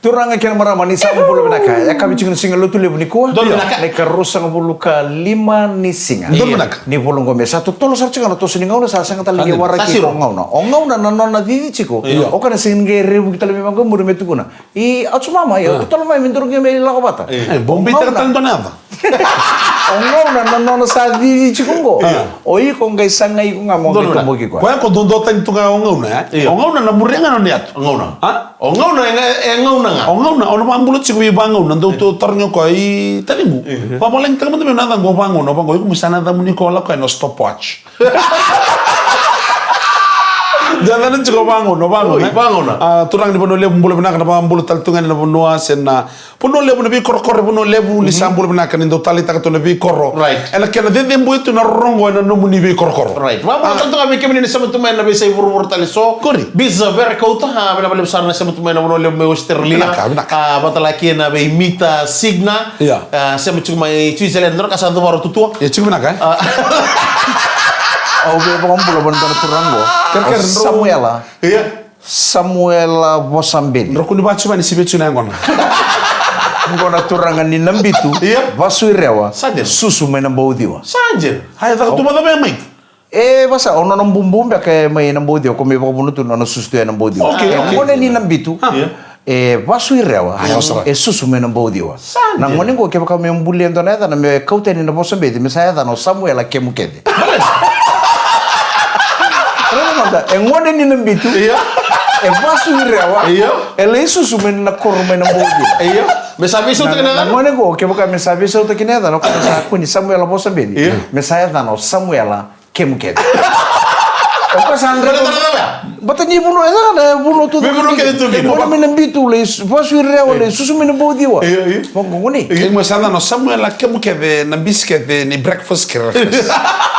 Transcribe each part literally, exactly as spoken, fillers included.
Turaga kei na marama, ni sa bula vinaka. E ka vei tiko na siga Lotulevu nikua. Donu vinaka. Na ikaruasagavulu ka lima ni siga. Donu vinaka. Ni vula qo me sa totolo sara tiko na toso ni gauna, sa sega tale ni waraki tiko o gauna. O gauna na nona cici tiko. Io. O koya na sega ni qai revuki tale mai vaqo muri me tukuna. I, au tu mama, io, totolo mai me duru qai me lako vata. E, bau beitaka tale dua na yaca. O gauna na nona sa cici tiko qo. O iko qai sagai iko ga mo qai toboki koya. Koya ko dodotani tu ga o gauna, e? Io. O gauna na muri ga nona yatu. O gauna. A? O gauna e ga, e gauna ga. O gauna, o na vabula tiko vei vagauna, dou tu tarogi koya i taliqu. Vavalagitaka mada mai na yacaqu o vagauna, o vaqo, iko mo sa na yacamuni ko lako yani o stopwatch. Dua na yacana tiko o vagauna, o vagauna. Oi, vagauna. A, turaga ni Vanua Levu, bula vinaka, na vabula tale tu ga ni na vanua se na Vanua Levu, na veikorokoro e Vanua Levu, ni sa bula vinaka ni dau taleitaka tu na veikoro. Right. Ena kena cecebui tu na rorogo ena nomuni veikorokoro. Right. Vabula tale tu ga vei kemuni na sema tu mai na veiyasai vuravura tale so. Qori. Biza Vera Kauta, a, vinaka vakalevu sara na sema tu mai na Vanua Levu mai Australia. Vinaka, vinaka. A, vata la kina vei Mita Signa. Ia. A, sema tiko mai Switzerland, dua na ka sa duvaro tutua. Ia, tiko vinaka, e? A. Au via vakabula vua na dua na turaga qo. Kerekere, drau. Samuela. Ia. Samuela Vosabeni. Drau kua ni vaciva ni sivi tu na yaqona. Qo na turaga ni Nabitu. Ia. Vasu i Rewa. Sa dina. Susu mai Nabauciwa. Sa dina. Ai, caka tu vata vei mai. E, vasa, o nona bubu beka e mai Nabauciwa, ko mai vakavuna tu na nona susu tu e Nabauciwa. Okay, okay. E gone ni Nabitu. A. Ia. E vasu i Rewa. Ai, au sara. E susu mai Nabauciwa. Sa dina. Na gone qo kevaka me bulia e dua na yacana me kauta yani na Vosabeci, me sa yacana o Samuela Kemukece. Raica mada, e gone ni Nabitu. Ia. E vasu i Rewa. Ia. E lai susu mai na koro mai Nabauciwa. Ia. Me sa veisautaki na yacana. Na gone qo, kevaka me sa veisautaki na yacana, o koya me sa kua ni Samuela Vosabeci. Ia. Me sa yacana o Samuela Kemukece. O koya sa dre. Bata ni vanua, e, na vanua tu. Vanua kece tu kina. Vanua mai Nabitu, lai su-, vasu i Rewa, lai susu mai Nabauciwa. Io, io. Vaqo gone. Io. Kemukece sa na Samuela Kemukece, na bisikete ni breakfast kere.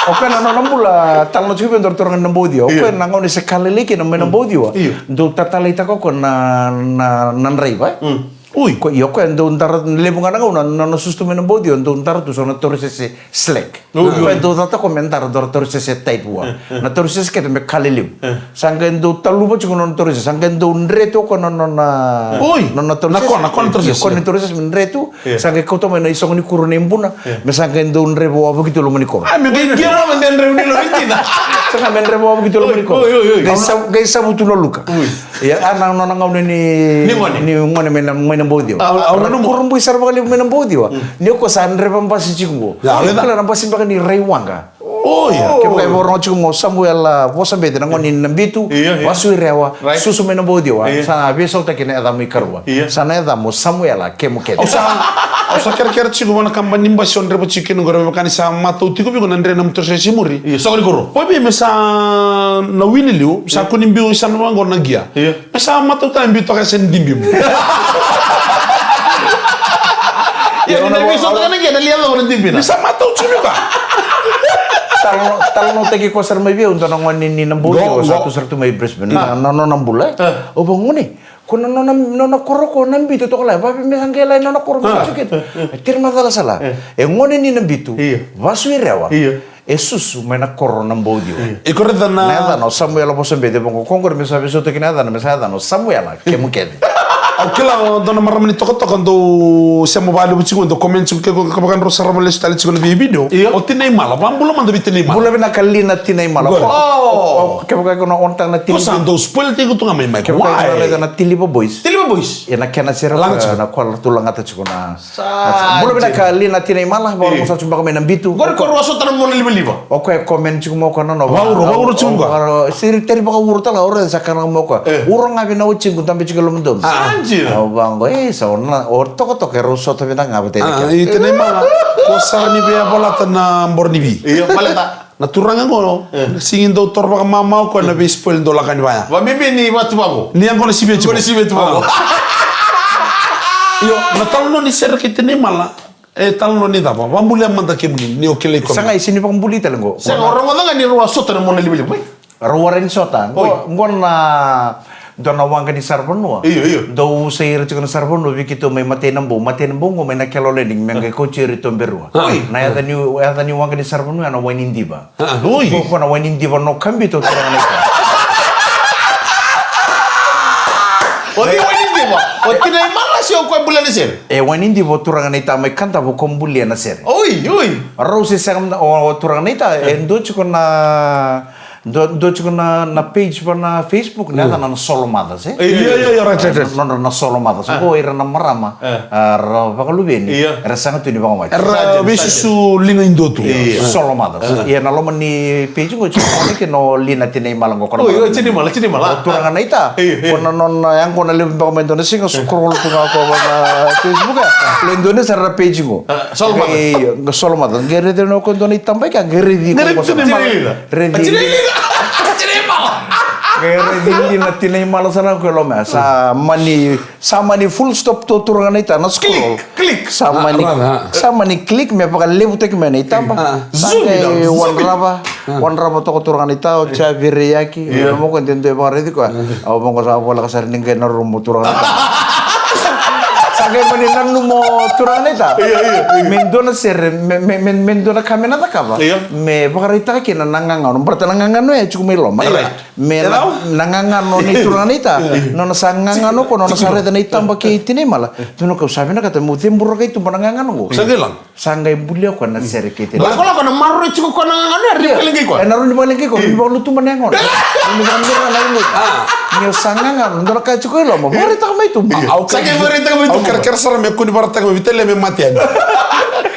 O koya na nona bula, talanoa tiko vei dua na turaga ni Nabauciwa. O koya na gauna se ka lailai kina mai Nabauciwa. Io. Dau tatalaitaka o koya na, na, na draiva, e? Mm. Ui. Ko, io, koya dau dara, levu ga na gauna, na, na susu tu mai Nabauciwa, dau dara tu so na torosese slack. Ui, ui. Koya dau cata ko me dara dua na torosese tight wa. E, e. Na torosese kece me ka lelevu. E. Sa qai dau taluva tiko na nona torosese, sa qai dau dre tu o koya na nona, ui, nona torosese. Na kona, kona torosese. Io, kona ni torosese me dre tu, e, sa qai kauta mai na isogo ni kuro na ibuna, e, me sa qai dau dre vawavaki tu loma ni koro. A, me qai dia vava de dre ni loma ni kina. Sa qai me dre vawavaki tu loma ni koro. Ui, ui, ui. Qai sa-, qai savu tu na luka. Ui. Ia, a, na nona gauna ni, ni gone, ni gone mai na, mai Nabauciwa. A, a, a, na kurabui sara vakalevu mai Nabauciwa. Mm. Ni o koya sa dreva basi tiko qo. Ia, o koya na basi beka ni Raiwaqa. O, ia. Kevaka e vakarorogo tiko mo Samuela Vosabeci, na gone ni Nabitu, io, io, vasu i Rewa, right, susu mai Nabauciwa. Io. Sa veisautaki na yaca mai Karua. Io. Sa na yaca mo Samuela Kemukece. Au sa, au sa kerekere tiko vua na kabani ni basi o dreva tiko kina qori, me vaka ni sa matau tiko vei iko na dre na nomu torosese i muri. Io, soqo ni kuro. Vakaevei me sa na wili liu, sa kua ni biu i sa na vaqo na gia. Io. Me sa matau tale biu toka e se na dibimu. Ia, ni na veisautaka na gia, na lia lako na dibina. Me sa matau tiko vei koya. Talano-, talanoataki koya sara mai vei au dua na gone ni Nabauciwa, sa tu sara tu mai Brisbane. Na, na nona bula, e. Au vaqo gone. Ko na nona, nona koro ko Nabitu toka lai, vakaevei me sa qai lai nona koro me sa tiko kina. E tiri macala sala. E gone ni Nabitu, io, vasu i Rewa. Io. E susu mai na koro Nabauciwa. Io. Iko raica na, na yacana o Samuela Vosabeci, vaqo ko qori me sa veisautaki na yacana, me sa yacana o Samuela Kemukece. Au kila dua na marama ni tokatoka dau sema vakalevu tiko, dau comment tiko, ke ko, kevaka drau sarava lesu tale tiko na veivideo. Io. O Tinaimala, vabula mada vei Tinaimala. Bula vinaka Lina Tinaimala. Good. O, o, kevaka ko na on taka na Tiliva. Ko sa dau spoil tiko tu ga mai mai. Kevaka ko na raica na Tiliva Boys. Tiliva Boys. Ia na kena sere na koya tu lagata tiko na. Sa bula vinaka Lina Tinaimala, vakarorogo sara tiko beka mai Nabitu. Qori ko Rua Sota na Mona Livaliva. O koya e comment tiko mai o koya na nona. Vauro, vauro tiko mai o koya. Siri teri vakauro tale, o raica sa kana mai o koya. E. Uro ga vei na watiqu, dabe tiko e lomadonu. Sa dina. Au vaqo, e, sa o na, o tokatoka e rau sota vinaka ga vata kei na kena. A, i Tinaimala, ko sara ni via volata na boro ni vi. Io, baleta. Na turaga qo, e, na sigi dau toro vakamamau koya na veispoil dau lako yani vaya. Vabibi ni vatu vaqo. Ni yaqona sivia tiko. Yaqona sivia tu vaqo. Io, na talanoa ni sere kei Tinaimala, e talanoa ni cava? Vabulia mada kemuni, ni o kilai koya. Sa qai sini vakabuli tale qo. Sa qai o rogoca ga ni Rua Sota na Mona Livaliva, mai. Rau warai ni sota. Oi. Qo, qo na Dua na waqa ni saravanua. Io, io. Dou usai ira tiko na saravanua vei keitou mai Matei Nabou. Matei Nabou qo mai na Kelowau Landing, me qai kauti ira i Toberua. Oi. Na yaca ni, yaca ni waqa ni saravanua ya na Wainidiva. A, oi. Ko, ko na Wainidiva no kabito turaga na ika. O ni Wainidiva. O Tinai Mala se o koya bulia na sere? E wai ni diva o turaga naita mai Kadavu ko bulia na sere. Oi, oi. Rau se sega mada, o, o turaga naita, e dua tiko na, dua, dua tiko na, na page va na Facebook, na yacana na Solo Mothers, e? Io, io, io, right, right, right. Nodra na Solo Mothers. Ko ira na marama, a, ra vakaluveni, era sega tu ni vakamate. Era veisusu liga i dua tu. Io. Solo Mothers. Ia na loma ni page qo, tiko kina o Lina Tinai Mala qo. Oi, oi, Tinai Mala, Tinai Mala. O turaga naita. Io, io. Ko na nona yaqona levu beka mai dua na siga, scroll tu ga ko na Facebook, e. Lai dua na sara page qo. A, Solo Mothers. Io, qo Solo Mothers. Qai raici na ko dua na itaba i ke, qai raici ko. Raici Tinai Mala. Raici Tinai Mala. Tinai Mala. Qai raici Lina Tinai Mala sara ko e loma. Sa mani Sa mani full stop tu turaga naita na scroll. Click, click. Sa mani, sa mani click me vakalevutaki mai na itaba. Sa qai wadrava, wadrava toka turaga naita, o Javi Reiyaki. Mo ko dede vakaraici koya. Au mo ko sa voleka sara ni qai na rumu turaga naita. Sa qai mani nanuma o turaga naita. Me dua na sere, me, me, me, me dua na ka me na cakava. Me vakaraitaka kina na gagano. Baleta na gagano e tiko mai loma. Me na, na gagano ni turaga naita. Nona sa gagano ko, nona sa raica na itaba kei Tinai Mala. Tukuna ko, sa vinakata meu cebura kai tuba na gagano ko. Sa qai laga. Sa qai bulia ko na sere kei Tinai Mala. Lako, lako, na maroroi tiko ko na gagano, e rawa ni vakaleqai ko. E na rawa ni vakaleqai ko, ni vakalutuba na yagona. Ni vakalutuba na yagona. Ni o sa gagano, dua na ka tiko i loma. Vakaraitaka mai tuba. Au sa qai vakaraitaka mai tuba. Au kerekere sara me kua ni vakaraitaka mai vei Tale me mate yani.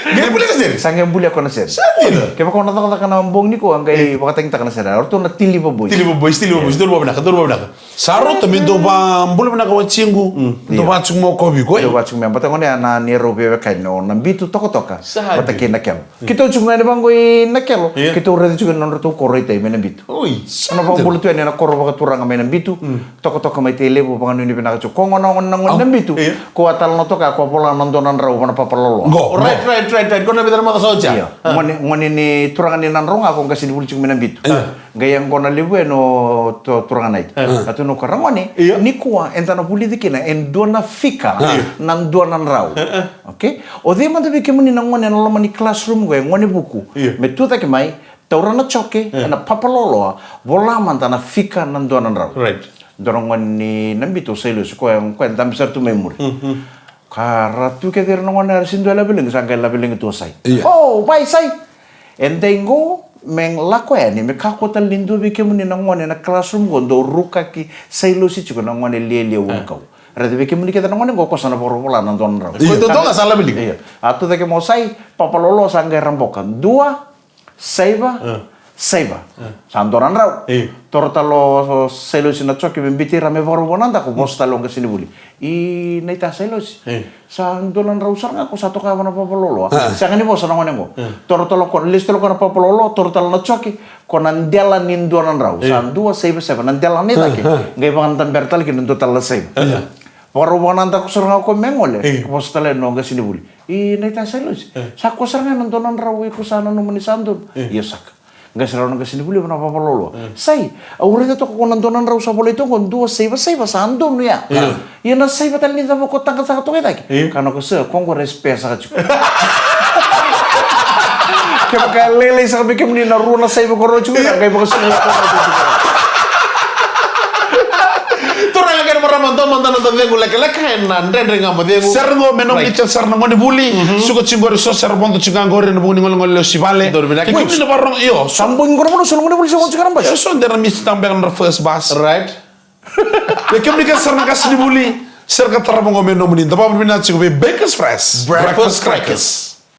Qai bulia na sere. Sa qai bulia ko na sere. Sa dina. Kevaka o na cakacaka na bogi nikua, qai vakatagitaka na sere. O ratou na Tiliva Boys. Tiliva Boys, Tiliva Boys, dou vakavinaka, dou vakavinaka. Sa rauta me dou vakabula vinaka watiqu, dou vakatsuku mai o kovi ko. Dou vakatsuku mai, baleta gone ya na neirau veiwekani o Nabitu Tokatoka. Sa dina. Baleta kei Nakelo. Keitou tiko ga yani vaqo i Nakelo, keitou raica tiko na nodratou koro i tai mai Nabitu. Oi, sa dina. Na vakabula tu yani na koro vakaturaga mai Nabitu. Tokatoka mai Tailevu, vakanuinui vinaka tiko. Ko gona, gona, gona Nabitu. Ko a talanoataka, ko a vola na dua na drau vua na papalolo. Qo, right, right, right, right. Ko na vica na macawa sa oti ya. Io. Gone, gone ni turaga ni Nadroga, ko qasenivuli tiko mai Nabitu. Qai yaqona levu yani o turaga naita. A tukuna ko, ragone, nikua eda na vulica kina e dua na fika na dua na drau. Okay? O cei mada vei kemuni na gone ena loma ni classroom qo, e gone vuku, me tucake mai, taura na joke, ena papaloloa, vola mada na fika na dua na drau. Right. Dua na gone ni Nabitu, o Sailosi, koya, koya dabe sara tu mai muri. Ka ra tu kece ira na gone, era sega ni dua e lavelegi, sa qai lavelegi tu o Sai. Io. O, vai Sai! E dai qo me lako yani, me kakua tale ni dua vei kemuni na gone ena classroom qo dou rukaki Sailosi tiko, na gone lialia, uakau. Raica vei kemuni kece na gone qo, ko sa na vakarau vola na dua na drau. Io. Ko dodonu ga sa lavelegi. Io. A tucake mai o Sai, papalolo sa qai raboka. Dua, saiva, saiva. Sa dua na drau. Toro tale o Sailosi na joke me biuti ira me vakarau vua na daku, vosa tale o qasenivuli. I naita Sailosi. Sa dua na drau sara ga ko sa toka vua na papalolo. Sega ni vosa na gone qo. Toro tale o koya, lesu tale o koya na papalolo, toro tale na joke, ko na dela ni dua na drau. Sa dua, saiva, saiva, na dela na i cake. Qai vakadabera tale kina dua tale na saiva. Vakarau vua na daku sara ga o koya me gole. Vosa tale o qasenivuli. I naita Sailosi. Sa ko sara ga na dua na drau iko sa nanuma ni sa donu. Io saka. Qai sara o qasenivuli vua na papalolo. Sai, au raica toka ko na dua na drau sa volai toka qo, dua saiva saiva, sa donu ya. Ia na saiva tale ni cava ko taqa saka toka i cake. Ka na ko sa, ko qo e spare saka tiko. Kevaka e lailai saka vei kemuni na rua na saiva ko rau tiko, qai vakasuka. Turaga kei na marama, dua mada na noda cegu lekaleka ena Dredre Ga Mo Cegu. Sere qo me nomuni kece sara na gonevuli. Suka tiko qori so, sere vodo tiko ga qori ena vuku ni golegole lesu i vale. Kei kemuni na vakarorogo, io. Sa bogi qo na vanua, so na gonevuli sa vodo tiko ga na basi. Io, so de na misi tiko beka na first bus. Right. Kei kemuni kece sara na qasenivuli, sere ka tarava qo me nomuni. Da vakavinavinaka tiko vei Bakers Fresh Breakfast Crackers.